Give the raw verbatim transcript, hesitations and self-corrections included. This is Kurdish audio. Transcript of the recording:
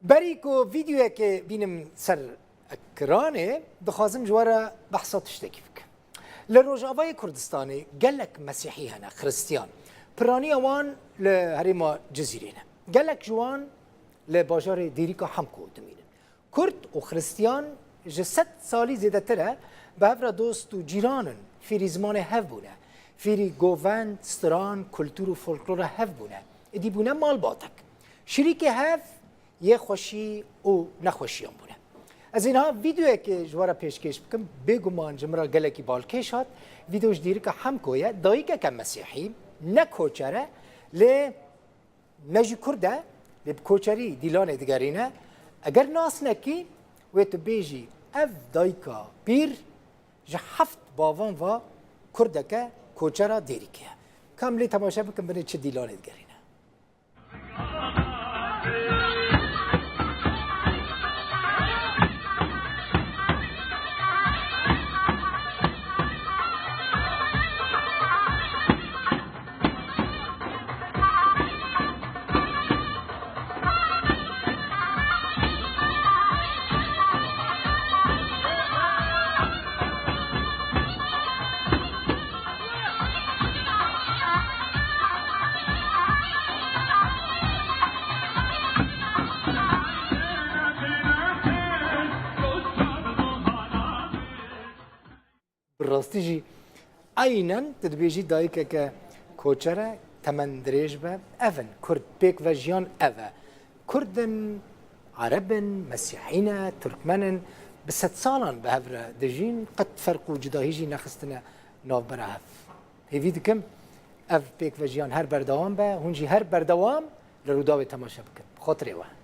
Berî ku vîdeoyekê bînim ser ekranê, dixwazim ji we re behsa tiştekî bikim. Li Rojavayê Kurdistanê gelek Mesîhî hene, Xristiyan. Piraniya wan li herêma Cizîrê ne. Gelek ji wan li bajarê Dêrîka Hemko dimînin. Kurd û Xristiyan ji sed salî zêdetir e, bi hev re dost û cîran in, fêrî zimanê hev bûne, fêrî govend, stran, kultur û folklora hev bûne, êdî bûne malbatek. Şirîkê hev yê xweşî û nexweşiyan bûne. Ez ê niha vîdeoyekê ji we re pêşkêş bikim, bêguman ji min re gelekî balkêş hat. Vîdeo ji Dêrika Hemko ye, dayikeke Mesîhî, ne koçer e, lê ne jî Kurd e, lê bi koçerî dîlanê digerîne. Eger nas nekî, wê tu bêjî, ev dayika pîr ji heft bavan va Kurdeke koçera Dêrikê ye. Ka em lê temaşe bikin, binê çi dîlanê digerîne. Bi rastî jî eynen tu dibêjî dayikeke koçer e, temen dirêj be. Ev in Kurd, pêkvejiyan ev e. Kurd in, Ereb in, Mesîhî ne, Turkmen in, bi sedsalan bi hev re dijîn, qet ferq û cudahî jî nexistine navbera hev. Hêvî dikim ev pêkvejiyan her berdewam be, hûn jî her berdewam li Rûdawê temaşe bikin. Bi xotirê we.